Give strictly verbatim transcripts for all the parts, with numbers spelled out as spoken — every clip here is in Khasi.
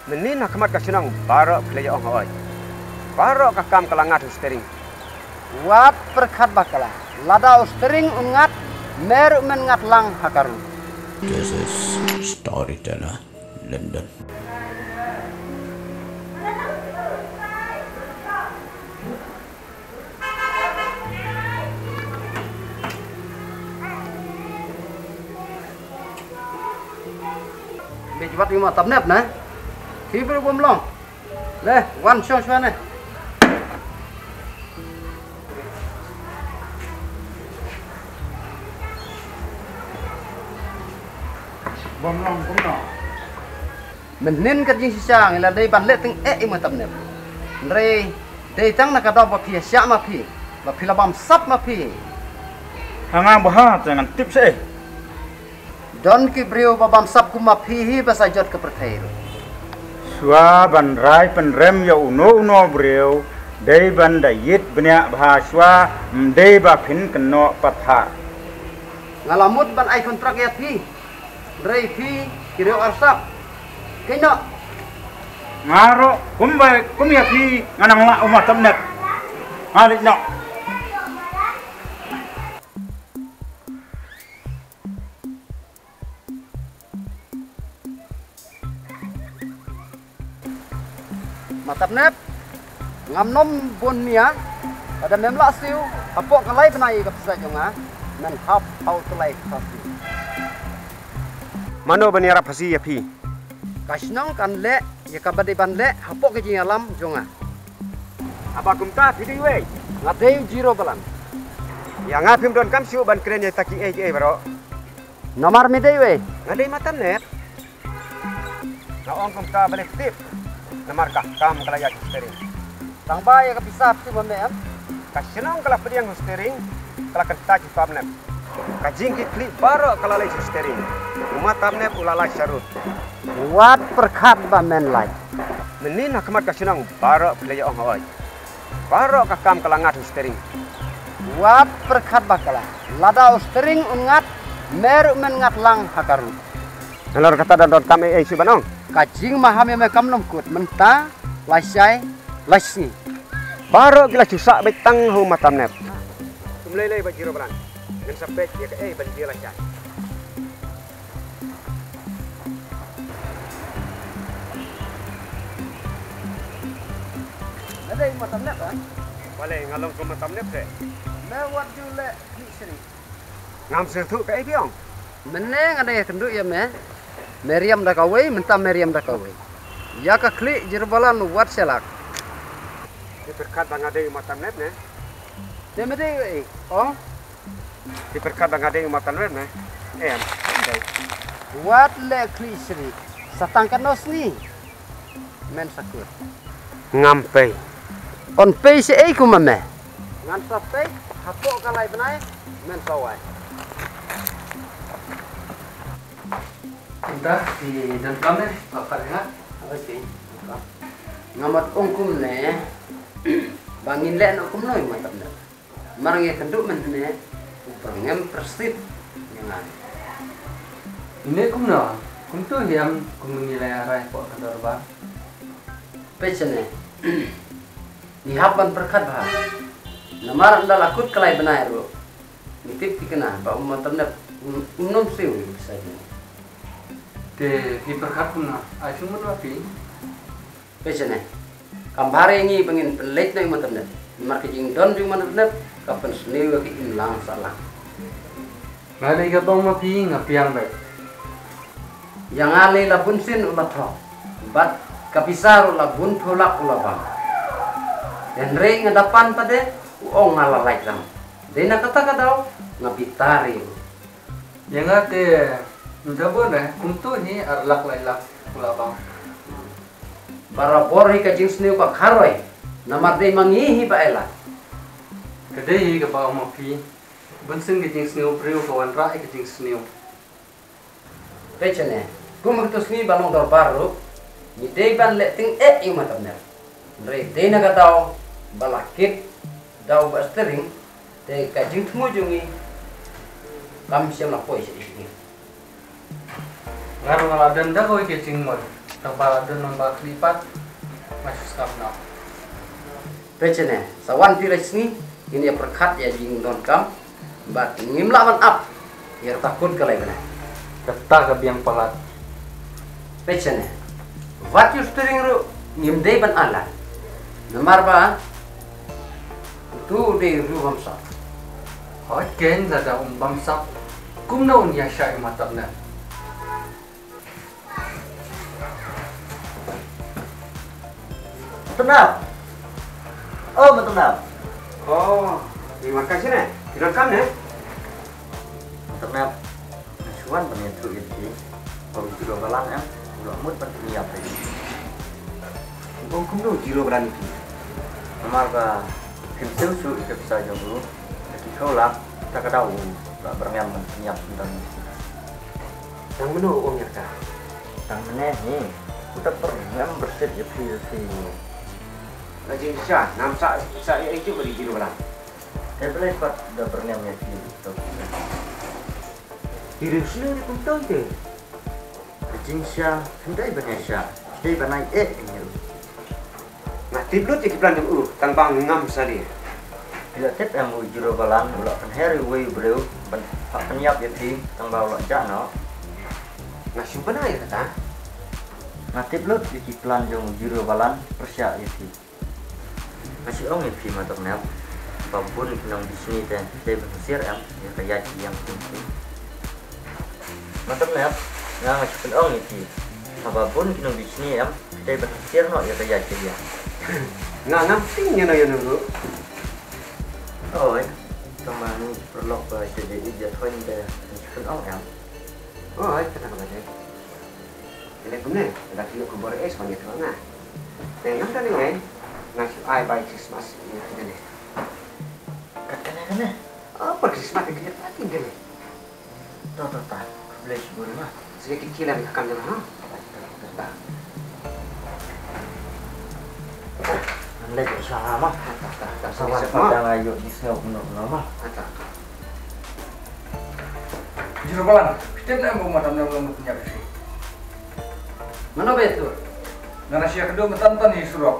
Mynnin ha khmat ka shnong baroh phi la ïa ong hooid. Baroh ka kam ka la ngat u steering. Wat pyrkhat bakla. Lada u steering un ngat, me ruh men ngat lang ha ka road. This is Storyteller London. Bit wat ïa ma Tamnep ne. Ki bru bom long. Le, wan shong shong ne. Bom long kumno? Mynnin ka jingshisha ngi la dei ban leh tyngeh ïa ma Tamnep. Hynrei dei tang na ka daw ba phi ïa shah ma phi, ba phi la bamsap ma phi. Ha nga bha te ngan tip seh. Don ki briew ba bamsap kum ma phi hi ba sa jot ka pyrthei ruh. Shuwa ban rai pynrem ïa uno uno briew dei ban da ïit bniah bha shuwa, ym dei ba phin kynnoh pathar. Nga la mut ban ai kontrak ïa phi. Hynrei phi ki riew arsap. Kynnoh. Nga ruh kum ba kum ïa phi nga nang lah u ma Tamnep. Nga leit noh. Ma Tamnep, ngam nym bun mia, lada mem lah siew hapoh ka lai bnai ka pisa jong nga, men hap ha u tyllai phasi. Mano ban ïarap phasi ïa phi? Ka shnong kan leh ïa kaba dei ban leh hapoh ka jingïalam jong nga. Haba kumta phi dei uei? Nga dei u Zero Balance. Ïa nga phim donkam shuh ban kren ïa kita kiei kiei baroh. Namar me dei uei? Nga dei ma Tamnep. Nga ong kumta balei phi tip? Namar ka kam ka la ïaid ha u steering. Tang ba ïa ka pisa phi tip ma me em? Ka shnong ka la pdiang ha u steering, ka la kyntait ïa u Tamnep. Ka jingkitkhlieh baroh ka la leit sha u steering. U ma Tamnep u la lait sha road. Wat pyrkhat ba men lait. Mynnin ha khmat ka shnong baroh phi la ïa ong hooid. Baroh ka kam ka la ngat ha u steering. Wat pyrkhat bakla. Lada u steering un ngat, me ruh men ngat lang ha ka road. Nalor kata don donkam ei ei shuh ban ong. Ka jingmaham ïa me kam nym kut, mynta, lashai, lashisngi. Baroh ki la shu sah beit tang ha u ma Tamnep. Ym lei lei Bah Zero Balance. Ngan sa peit ïa kaei ban jia lashai. Nga dei ma Tamnep, ah? Balei nga long kum ma Tamnep te? Me wat ju leh khlieh shrieh. Ngam sngewthuh kaei phi ong. Mynne nga dang ïakynduh ïa me. Me riam da kawei, mynta me riam da kawei. Ïa ka khlieh Zero Balance wat shalak. Phi pyrkhat ba nga dei ma Tamnep ne? Te me dei ei, ong? Phi pyrkhat ba nga dei ma Tamnep ne? Em, dei. Wat leh khlieh shrieh. Sa tang katno sngi men sa kut. Ngam pei. Yn pei shaei kum ma me? Ngan sa pei hapoh ka lai bnai men sa wai. Kumta phi donkam ne, pha pat ïa nga. Okay. Ngam ot ong kumne. Ba ngin leh noh kumno ïa ma Tamnep. Mar ngi kynduh mynne u pyrngem pyrshit ïa nga. Ine kumno? Kumto hi em kum ngi la rai hapoh ka dorbar. Peit shane. Ngi hap ban pyrkhat bha. Namar ynda la kut ka lai bnai ruh, ngi tip thikna ba u ma Tamnep um, um nym siew ïa u pisa jong ngi. Te phi pyrkhat kumno? Ai sngewmut ma phi. Peit shane. Kam bha re ngi ba ngin pynleit noh ïa u ma Tamnep. Namar ka jingdon jong u ma Tamnep ka pynsniew ïa ka imlang sahlang. Nga dei kaba ong ma phi nga pdiang beit. Ïa nga lei la bun sien u la thok. Bad ka pisa ruh la bun phew lak u la bam. Hynrei nga da pan pat de u ong nga la lait lang. Dei na kata ka daw nga bitar ïa u. Ïa nga te ynda bun eh kumto hi ar lak lai lak u la bam. Barabor hi ka jingsniew ka kharoi. Namar dei ma ngi hi ba ai lak. Ka dei hi kaba ong ma phi. Bun sien ka jingsniew briew ka wanrah ïa ka jingsniew. Peit shane, kum ha kato sngi ba long dorbar ruh ngi dei ban leh tyngeh ïa u ma Tamnep. Hynrei dei na ka daw ba la kit da u bah Stering. Te ka jingthmu jong ngi kam shym la poi sha ïing. Nga ruh nga la don da kawei ka jingmut. Tang ba don nang ba khlieh pat. Nga shu skam noh. Peit shane, sa wan phi lai sngi, ngin ïa pyrkhat ïa jingdonkam. Bad ngim lah ban ap ïa kata kut ka lai bnai. Kata ka biang palat. Peit shane, wat ïa u steering ruh ngim dei ban alat. Namar ba utu u dei u riewbamsap. Hooid keiñ, lada um bamsap, kumno un ïaishah ïa u Matabnep? Matabnep. Oh, Matabnep. Oh, ïa markha shane? Phi donkam ne? Matabnep, nga shu wan ban ïathuh ïa phi ba u Jiro Balan em u la mut ban pynïap ïa phi. Ong kumno u Jiro Balan ïa phi? Namar ba phim siew shuh ïa ka pisa jong u, da ki khaw lak, ta ka daw u la byrngem ban pynïap ïa phi. Tang mano u ong ïa kata? Tang mynne hi, u da byrngem byrsit ïa phi, ïa phi. La jingshisha, ngam sah, sah ïa u Jiro Balan. Te balei pat da byrngem ïa phi, to. Phi riewsniew ne kumto te? Ka jingshisha kam dei ban ïaishah, dei ban ai eh ïa u. Nga tip lut ïa ki plan jong u, tang ba ngam salia. Phi la tip em u Jiro Balan u la pynher ïa uwei u briew ban hap pynïap ïa phi, tang ba u la jah noh. Nga shu bna ïa kata. Nga tip lut ïa ki plan jong u Jiro Balan pyrshah ïa phi. Nga shu ong ïa phi Matabnep, ba bun ki nongbishni te dei ban husiar em ïa ka ïaid ka ïeng jong phi. Matabnep, nga nga shu pynong ïa phi, haba bun ki nongbishni em, dei ban husiar noh ïa ka ïaid ka ïeng. Nga ngam tieng ïano ïano ruh. Oi, tang ba ngi paralok ba ïa dei ïa thoi te nga shu pynong em. Oi, kata kaba dei. Ïa leh kumne, lada phi ïoh khubor eh shu wan ïathuh ha nga. Te ngam don ei ei, nga shu ai bai Christmas ïa phi kane. Kat kane kane? Oh, por Christmas phi kane party kane. To to ta, khublei shibun ma. Sngewthuh ki lem ka kam jong nga ha. Ngan leit sha nga ma. Ta ta ta. Sa wan pat da nga ïoh jingsngew kumno kumno ma. Ta ta. Jiro Balan, phi tip ne em ba u Matabnep u la mut pynïap ïa phi? Mano ba ïathuh? Nga nang shu ïakynduh mynta mynta hi surok.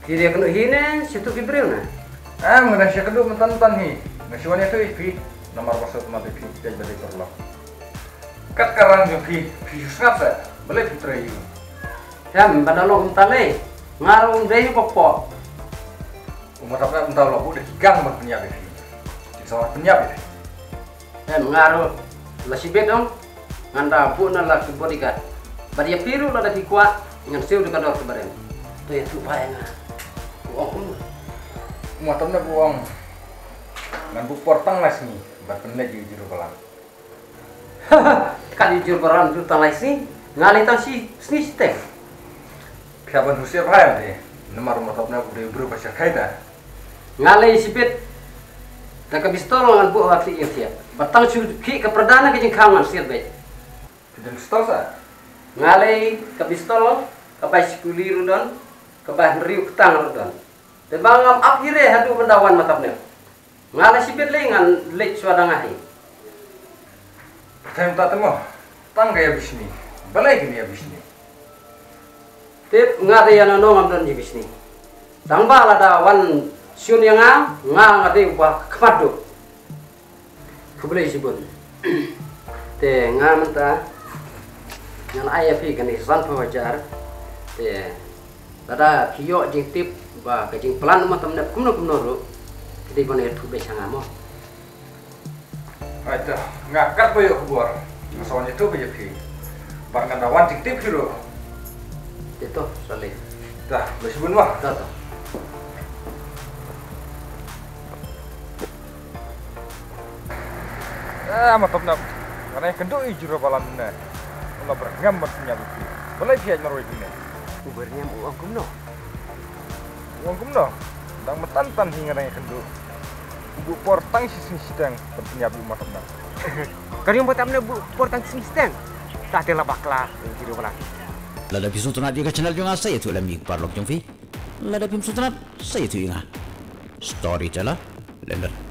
Phi ïakynduh hi ne shu ïathuh ki briew ne? Em, nga nang shu ïakynduh mynta mynta hi. Nga shu wan ïathuh ïa phi namar ba sngewtynnat ïa phi, phi ba dei paralok. Kat ka rang jong phi, phi shu sngap sa, balei phi trei ïa u? Em, ba da long kumta lei, nga ruh ym dei ba pop. U Matabnep mynta u la buh da ki gang ban pynïap ïa phi. Ki sa wan pynïap ïa phi. Em, nga ruh la shibit ong, ngan da buh na la ki bodyguard. Bad ïa phi ruh lada phi kwah, ngan siew da ka dor kaba rem. To ïathuh bha ïa nga. U ong kumno? U Matabnep u ong ngan buh por tang lai sngi ban pynleit ïa u Jiro Balan. Kat ïa u Jiro Balan tu tang lai sngi, nga lei tang shi sngi shiteng. Phi hap ban husiar bha ïa me, namar u Matabnep u dei u briew ba shyrkhei te. Nga lei shibit da ka pistol ngan buh ha khlieh ïing thiah. Ba tang shu khih ka pyrda na ka jingkhang ngan siat beit. Phi don pistol sa? Nga lei ka pistol, ka bai shi kuli ruh don, ka bai hynriew ktang ruh don. Te ba ngam ap hi re haduh ban da wan Matabnep. Nga la shibit lei ngan leit shuwa da nga hi. Pyrthei mynta te mo, tang ka ïa bishni. Balei kane ïa bishni? Tip nga te ïa nano ngam don ïa bishni. Tang ba lada wan shun ïa nga, nga nga dei uba khmat duh. Khublei shibun. Te nga mynta ngan ai ïa phi kane sanphew hajar. Te lada phi ïoh jingtip ba ka jingplan u Matabnep kumno kumno ruh, phi dei ban ïathuh beit sha nga mo. Ai ta, nga kat ba ïoh khubor nga sa wan ïathuh beit ïa phi. Bad ngan da wan jingtip hi ruh. Te to, sa lei. Ta, ba shibun mo. Ta ta. Eh, Matabnep. Nga nang ïakynduh ïa u Jiro Balan ne. U la byrngem ban pynïap ïa phi. Balei phi ïaid marwei kumne? U byrngem u ong kumno? U ong kumno? Dang mynta mynta hi nga nang ïakynduh. U buh por tang shi sngi shiteng ban pynïap ïa u Matabnep. Ka ri Matabnep buh por tang shi sngi shiteng. Te la bakla u Jiro Balan. Lada phi sngewtynnat ïa ka channel jong nga sa ïathuh lem ïa ki paralok jong phi. Lada phim sngewtynnat sa ïathuh ïa nga. Storyteller London.